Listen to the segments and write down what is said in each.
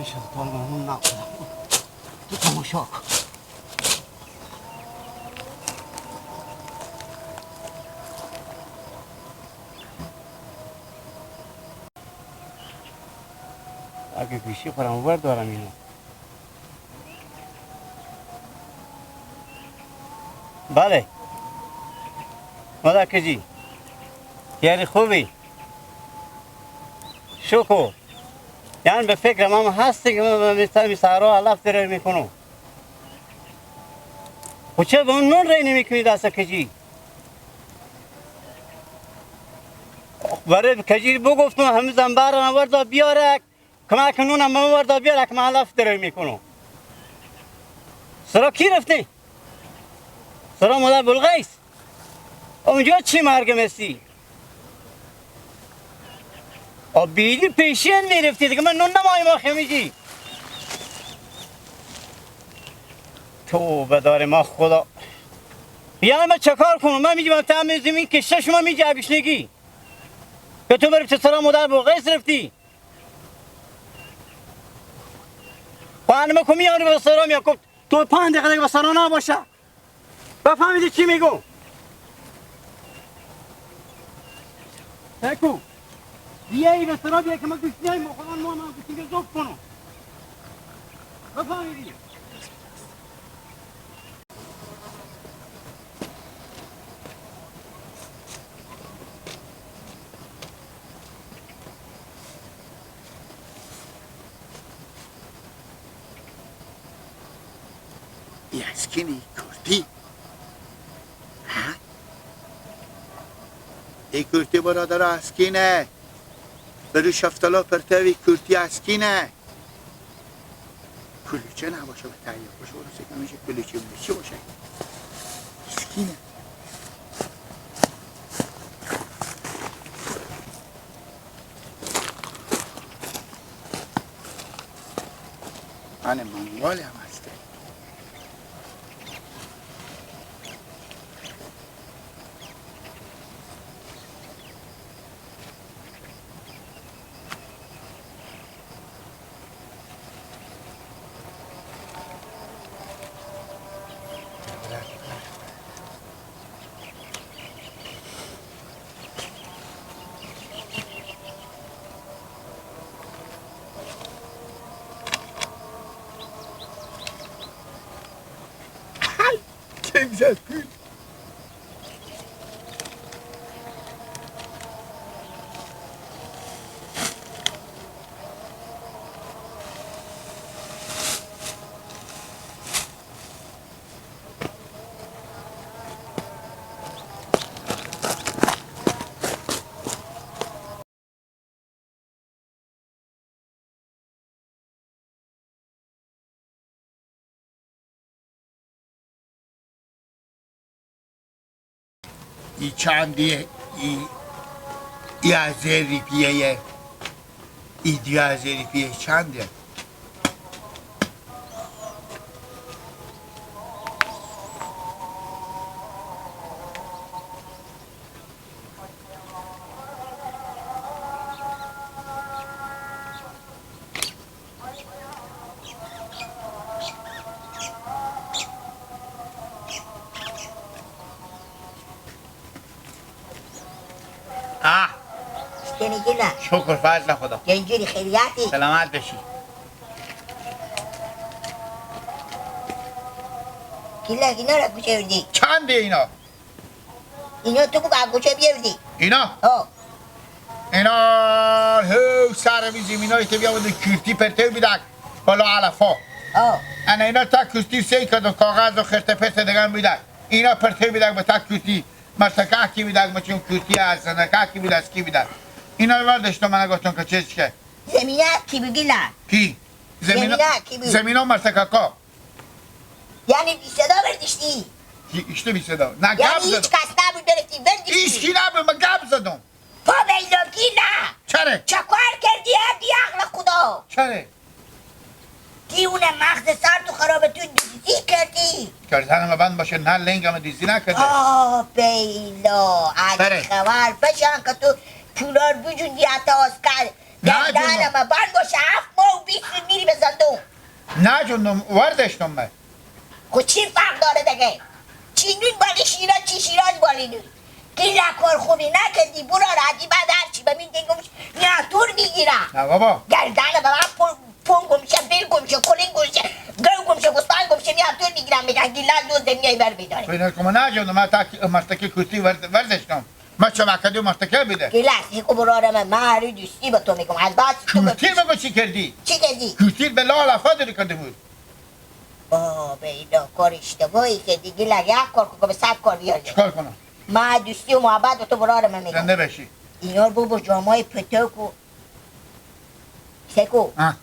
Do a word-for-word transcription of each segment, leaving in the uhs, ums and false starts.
شلتان ممنون نقل. تو تماشا کن. اگه گوشی خورم ور دارم اینو. بله. ملا کجی. یعنی خوبی. شکر. یعنی به فکر ما هم هستی که من، من، من، من سهرا علف دره می‌کنم. خو چه به اون نون رای نمی‌کنی دست کجی؟ برای کجی بگفتم همه زنبار رو وردا بیاره، کمک نون هم وردا بیاره که من علف دره می‌کنم. سرا کی رفتی؟ سرا مادر بلقیس. اونجا چی مردم هستی؟ آ، بیدی پیشین می‌رفتی دیگه، من نون نمایم آخه می‌گی. توبه داره ما خدا. یعنی من چه کار کنم؟ من می‌گم تا همه زمین کشته شما می‌گی گشنگی. که تو بری چه سرا مادر بلقیس رفتی؟ خانم کو میاری به سرا میاد، گفت تو پنج دقیقه دیگه به سرا نباشه. بفهمیدی چی میگم؟ اکو. بیا ای به سرا بیا که من گوش نیایم، با خودم ما من گوشیم که زوب کنم. بفهمیدی؟ ای اسکینی کورتی. ها؟ ای کورتی برادر اسکینه. برو شفتلا پرتوی کورتی اسکینه. کلوچه نباشه، به تهیه باشه، برو سکه میشه کلوچه ملوچه باشه. اسکینه. انه منگالی هم هسته. ای چندیه؟ ای، ای هزار روپیه یه؟ ای دو هزار روپیه چنده؟ آه. چطوری گیلان؟ شکر فضل خدا. جنجوری خیریاتی؟ سلامت بشی. گیلان، اینا را کجا بردی؟ چنده اینا؟ اینا تو بگو از کجا بیاوردی؟ اینا؟ ها. اینا هو سر می زمینای تو بیاورده کورتی پرتو بیدک بالا علفا. ها. انا اینا تا کورتی سی کد و کاغذ و خرت پرت دگن بیدک. اینا پرتو بیدک به تا کورتی. مرتکه کی بیدک، مچون کورتی از زنکه کی بیدک، از کی بیدک. اینا رو برداشتم، من گفتم که چیز که. زمینه کی بگیلا؟ کی؟ زمینه، زمینه کی بی؟ زمینه مرتکه کا. یعنی بی صدا بردیشتی؟ کی اشته بی صدا؟ نه، یعنی گپ هیچ زدم. کس نبود برفتی بردیشتی؟ هیچ کی نبود، من گپ زدم. پا بیلو کی نه؟ چره؟ چه کار کردی ای بی عقل خدا؟ چره؟ تی اون مغز سر تو خرابه، تو دزدی کردی. کردن ما بند باشه، نه لنگ ما دزدی نکرده. آه بیلا، اگه چره؟ خبر بشن که تو پولار بجوندی حتی آسکر نه، گردن جونم. ما بند باشه، هفت ماه و بیست روز میری به زندون. نه جونم، وردشتم من. خو چی فرق داره دگه؟ چی نون بالی شیران، چی شیران بالی نون. گیلا کار خوبی نکردی، برو راجی بعد هر چی بمین دیگه گمش، میاتور میگیرم. نه بابا. گردن بابا، پون، پون گمشه، بیل گمشه، کلین گمشه، گو گمشه، گستان گمشه، میاتور میگیرم، میگن گیلا دوز میای بر بیداری. بینه کما نه جونم، من تاکی مرتکی کوتی ورد-، وردشتم. ما چمکدی مرتکه بیده. گیلاس، یکو برارم، من هری دوستی به تو میگم. البته تو به کوتیر بگو چی کردی؟ چی کردی؟ کوتیر به لال افا دری کرده بود. بابا، اینا کار اشتباهی کردی. گیلاس، یک کار کن که به صد کار بیاری. چیکار کنم؟ من دوستی و محبت به تو برارم میگم. زنده بشی. اینا رو ببر جامای پتک و سکو. ها.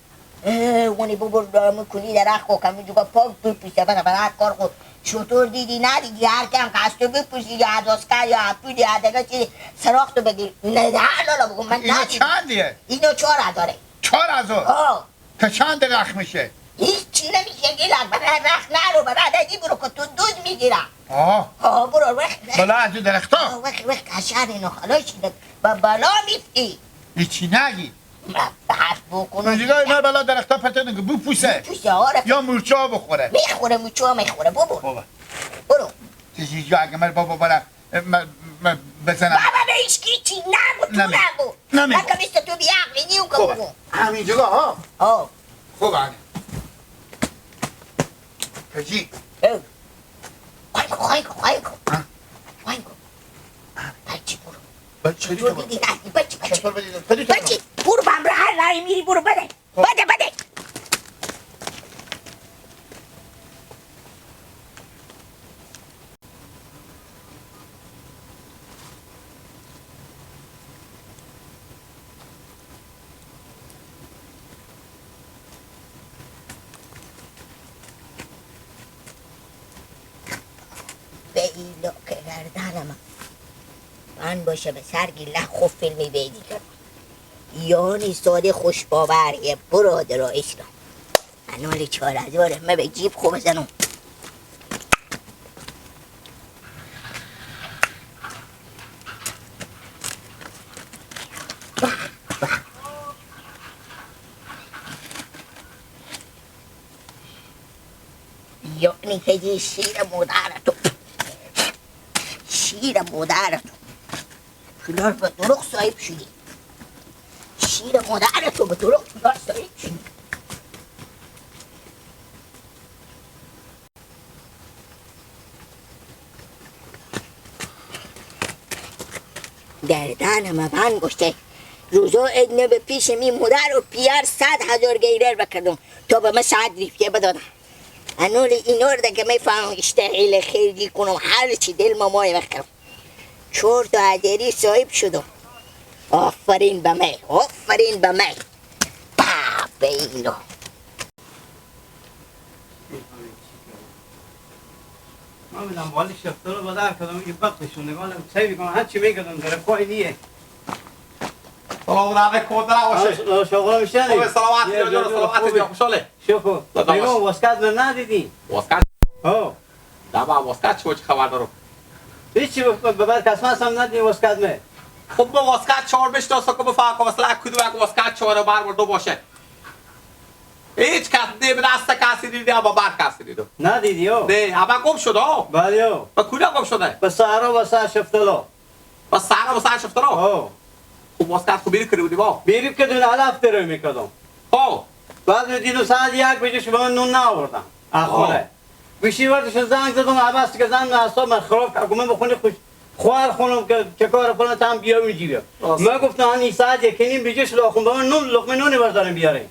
اه، اونی ببر دارم کونی درخت کو کمی جوگا پاک بپوسه، بنا بنا هر کار خود. شطور دیدی ندیدی، هر کم که از تو بپوسی، یا از اسکر، یا از پول، یا از دگه چی، سراخ تو بگیر. نه، نه، لالا بگو، من اینا ندیدم. چندیه؟ اینا چهار هزاره. چهار هزار؟ آه. تا چند رخ می‌شه؟ هیچی نمیشه، گیلک، برای رخ نرو، برای دگی برو که تو دود می‌گیرم. آه. آه، برو، رخ، رخ. بلا از درختا؟ آه، وقت، وقت، کشر اینو خلاص شده. با بلا میفتی. هیچی نگی. بحث بکنم. اینجا اینا بلا درختا پته نگه، بپوسه. بپوسه، آره. یا مورچه ها بخوره. می‌خوره، مورچه ها می‌خوره، ببر. بابا. برو. چیزی جا اگه مر بابا برا، م-، م-، بزنم. بابا به هیچ کی چی نگو، تو نمی-، نگو. نمی‌گم. من که مثل تو بی‌عقلی نیم که خوبه. بگو. همینجا ها. آه. خوبه. پجی. اه. خواهی کن، خواهی کن، خواهی کن. ها؟ خواهی کن. بچی برو. بچی تو برو. دیدی، بچی، بچی. چطور بدیدم؟ بدی تو برو. بچی، برو به همراه هر رای میری، برو بده. خب. بده، بده. به ایلو که گردنم بند باشه، به سر گیله خوب فیلمی بیدی کنم. یعنی ساده خوش باوریه، برادر اسلام. انولی چهار هزاره، من به جیب خوب بزنم. یعنی هجی شیر مادر تو، شیر مادر تو، پولار به دروغ صاحب شدی. شیر مادر تو به دروغ پولار صاحب شدی. گردنم بند گوشته. روزا ادنه به پیش می مادر و پیار صد هزار گیرر بکردم تا به من صد ریفته بدادم. انولی اینور ده که می‌فهمم اشتغل خیلی کنم، هر چی دل مامای بکرم. چهار تا هزاری صاحب شدم. آفرین به من، آفرین به من. به به اینو. من می‌دم والی شفتالو بدر کردم، یه بقشون نگاه نم، سعی می‌کنم هر چی می‌گردم در پای نیه. سلام علیکم، کودرا باشه. آه، شغل می‌شه خوبه، سلامتی، یه، جان، یه، سلامتی، خوبه. جان، خوشحاله. شکر. دادا میگم باشه. واسکت من ندیدی. واسکت؟ ها. نه با واسکت چی، چی خبر دارم؟ هیچی، به، به، به بر کس هم ندیدی واسکت من. خب با واسکت چهار بشتاسه که بفهم که مثلاً کدوم یک واسکت چهار بر بر دو باشه. هیچ کس نیم دست کسی دیدی، اما بر کسی دیدم. ندیدی، او؟ نه، اما گم شده، او. بله، او. و کجا گم شده؟ به صحرا، به سر شفتلا. به صحرا، به سر شفتلا؟ او. خب، واسکت خب بیری کرده بودی با؟ بیری که دون علف تره می‌کردم. خب. بعد می دیدم ساعت یک بجه شما نون نآوردم. آه. آخره. گوشی وردش زنگ زدم، عباس که زنگ اعصاب من خراب کرد. گفتم بخونی خوش. خوار خونم که چه کار فلان تام بیا اونجی بیا. راست. من گفتم هنی ساعت یک و نیم بجه شده، خون به من نون، لقمه نونی برداریم بیاریم.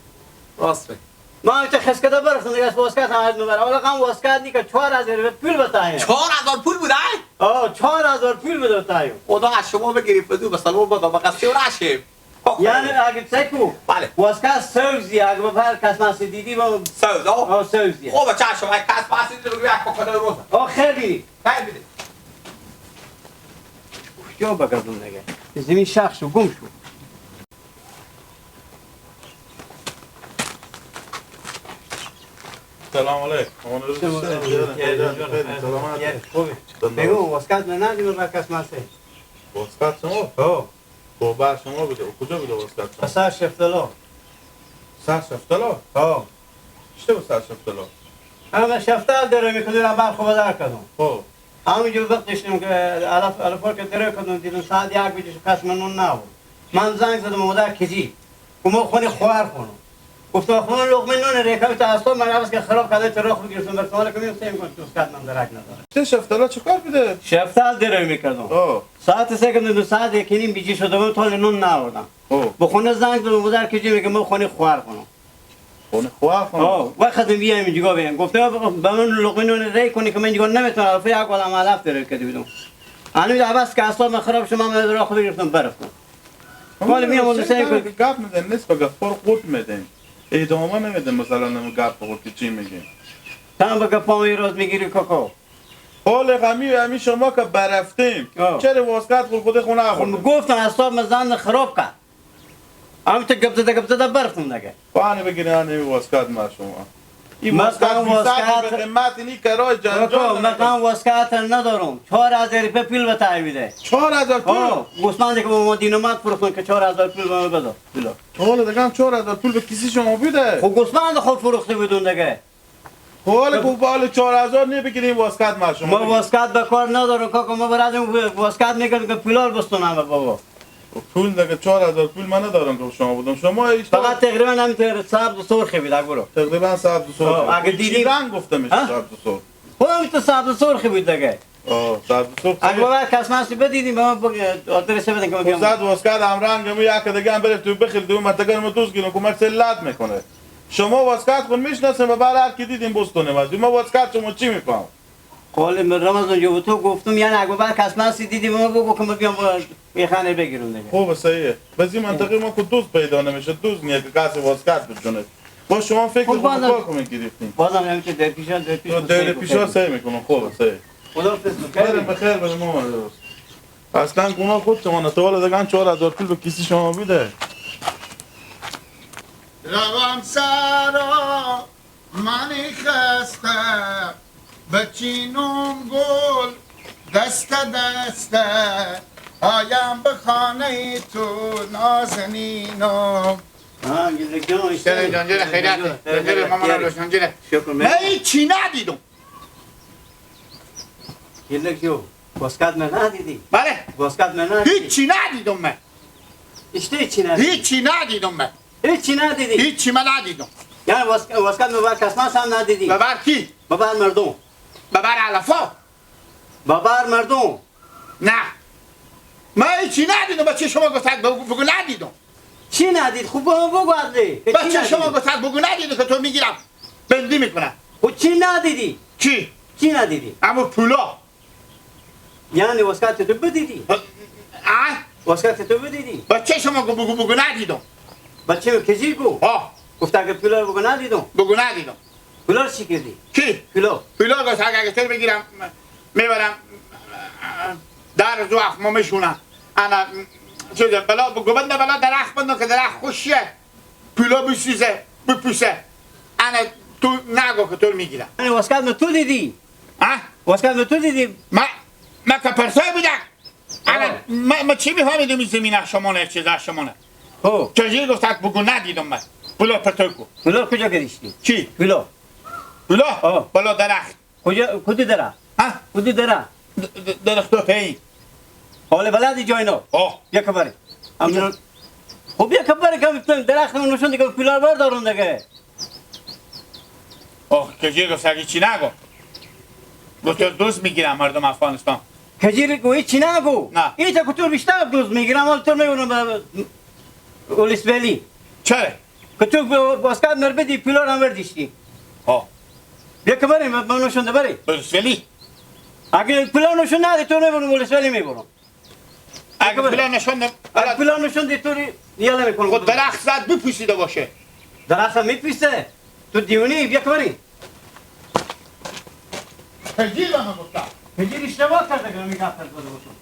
راست می‌گی. ما چه خسکده برفتم دیگه، از واسکت هم از مبر. اولا قم واسکت نی که چهار هزار پول بتایم. چهار هزار پول بوده؟ آه، چهار هزار پول بده بتایم. خدا از شما بگیری، فضو به سلام بده، به قصه و رشیم. خب، یعنی خیلی. اگه چکو؟ بله. واسکت سوزی، اگه به هر کس مسی دیدی با سوز، آه؟ آه، سوزی. خب، بچه شما یک کس مسی دیدی، بگو یک پاکت روز. آه، خیلی. خیلی بیدی. کجا بگردون دیگه؟ زمین شخ شو، گم شو. سلام علیکم. امان روز سلام بخیر. علیکم. خیلی سلامت. خوبی؟ سلام. بگو، واسکت نه ندیم را کس مسی. واسکت شما؟ آه. خب، بر شما بوده. او کجا بوده واسکت شما؟ سر شفتلا. سر شفتلا؟ ها. چطور به سر شفتلا؟ همه شفتل داره می‌کنه، من خو بدر کردم. خب. همینجور وقت داشتم که علف، علفا که دره کردم، دیدم ساعت یک بجه شو، کس منون نبود. من زنگ زدم، اومده کجی. گفت ما خونی خوار خونم. گفتم خون لقمه نون ریکم تا اصلا من عوض که خراب کرده تو رخ بگیرفتم، بر سوال کنیم سیم کن تو اسکت من درک نداره. چه شفتلا چه کار بوده؟ شفتل دره می‌کردم. آه. ساعت سه کردم، دو ساعت یک نیم بجه شده بود، تا نون نآوردم. آه. به خونه زنگ زدم، اومده کجی میگه ما خونی خوار خونم. خونه خواه خانم. آه، وقت بیایم اینجا بیایم. گفته به من لقمه نون ری کنی که من اینجا نمی‌تونم. البته یک عالم علف داره که بدون. هنوز عوض که اعصاب من خراب شد، من راه خود گرفتم برفتم. اما ولی میام اون سعی کنم. گپ می‌زنیم، نیست به گپ پر قورت می‌دیم. ادامه نمی‌دیم، مثلاً نمو گپ خود که چی می‌گیم. تمام به گپ هم راست می‌گیری کاکا. حال غمی و همی شما که برفتیم. آه. چرا واسکت خود خود خونه خب آوردیم؟ گفتم اعصاب من زن خراب کرد. همینطور گپ زده، گپ زده برفتم دیگه. خب، آنی بگیرین، آنی واسکت ما شما. این مقام واسکت، واسکت به قیمت اینی کرای جنجال کاکا، نمی‌کنه. مقام واسکت ندارم. چهار هزار روپیه پول به تای می‌ده. چهار هزار پول؟ آه، گوسفندی که با ما دین اومد فروختن که چهار هزار پول به ما بده. بلا. حالا دیگه هم چهار هزار پول به کیسی شما بوده. خب گوسفند خود فروخته بودون دیگه. حالا خب. گو بال چهار هزار نه بگیریم واسکت ما شما ما بگیریم. واسکت به کار ندارم کاکا، ما برای این واسکت می‌کنم که پولار بستونم بابا. پول دیگه چهار هزار پول من ندارم که شما بدم. شما هیچ فقط تقریباً هم تر-، سبز و سرخی بود، اگه برو. تقریباً سبز و سرخی. آه، اگه چی دیدی رنگ گفته می‌شه ها؟ سبز و سرخ؟ خودم تو سبز و سرخی بود دیگه. آه، سبز و سرخ. اگه باور کس مسی بدیدیم، به من بگه، آدرس بدن که من بیام. خب، صد واسکت هم رنگ مو یک دیگه هم بره تو بخیر دو منطقه رو دوست گیرم که من سلت می‌کنه. شما واسکت خود می‌شناسیم و بعد هر کی دیدیم بستونه ما. ما واسکت شما چی می‌فهم؟ قول من رمضان جو تو گفتم، یعنی اگه باور کس مسی دیدیم، به من بگو که من بیام با میخانه بگیرم دیگه. خوبه، صحیحه. بس این منطقه ما که دوست پیدا نمیشه، دوست نیه که کسی واسکت بجونه. با شما فکر خب، خود بازم، کار کنید گرفتیم. بازم هم که در پیشا، در پیش تو خود در سعی پیشا کنید. سعی می‌کنم. خوبه، صحیح. خداحافظ. بریم، بخیر بریم، آمده باش. اصلاً گناه خود شما نه. تو حالا دگن چهار هزار پول به کیسی شما بده. روم سرا منی خسته، بچینم گل دسته دسته، آیم به خانهٔ تو نازنینم. ها، گیلک جان، چرا جان، چرا خیریت؟ جان، چرا ماما، جان، چرا؟ شکر. من هیچی ندیدم. گیلک جو، واسکت من ندیدی؟ بله. واسکت من ندیدی؟ هیچی ندیدم من. اشته هیچی ندیدی؟ هیچی ندیدم من. هیچی ندیدی؟ هیچی من ندیدم. یعنی واس-، واسکت مبر کسمس هم ندیدی؟ ببر کی؟ ببر مردم. ببر علفا. ببر مردم. نه. من هیچی ندیدم. بچه شما گفتن بگو، بگو ندیدم. چی ندید؟ خوب بگو، بگو عدلی. که چی بچه شما ندیدی؟ گفتن بگو ندیدم که تو می‌گیرم بندی می‌کنم. خب چی ندیدی؟ چی؟ چی ندیدی؟ اما پولا. یعنی واسکت تو بدیدی؟ اه؟ واسکت تو بدیدی؟ بچه شما گو بگو، بگو ندیدم. بچه کجی گو؟ ها. گفت اگه پولا رو بگو ندیدم. بگو ندیدم. پولا رو چی کردی؟ کی؟ پولا. پولا گفت اگه، اگه تو بگیرم، می‌برم در زو اخمامشونه. انا چیزه، بلا، گوبند بلا درخت بندم که درخت خوشیه. پولا بسوزه، بپوسه. انا تو نگو که تو رو می‌گیرم. یعنی واسکت تو دیدی؟ ها؟ واسکت تو دیدی؟ ما، ما که پرسای بودم. انا، آه. ما، ما چی می‌فهمیدم این زمین اخشمانه، چیز اخشمانه؟ خب. چجوری گفتک بگو ندیدم من. پولا پرتو کو. پولا کجا گذاشتی؟ چی؟ پولا. پولا؟ آه. بالا درخت. کجا، کدی درخت؟ ها؟ کدی درخت؟ د-، د-، درخت و پی. حال بلدی جاینا؟ آه. بیا کبری. کجا؟ خب بیا کبری که درخت نشون دیگه پولا بردارون دیگه. آه، کجی گفت سگی چی نگو. گفت دوز می‌گیرم مردم افغانستان. کجی گو هیچی نگو. نه. این تا کتور بیشتر دوز می‌گیرم، حال تو می‌برم به اولیس ولی. چرا؟ کتور با-، واسکت مر بدی، پولار هم بردیشتی. آه. بیا که بریم، من نشون ده بریم. اولیس ولی؟ اگه پولار نشون نده، تو می‌برم اولیس ولی می‌برم. اگه پولار نشون ده، اگه پولار نشون ده، تو ری-، یالا می‌کنم. خود درخت زد بپوسیده باشه. درخت هم می‌پوسه. تو دیونی، بیا که بریم. کجی به من گفته. کجی اشتباه کرده که من گپ کرده باشم.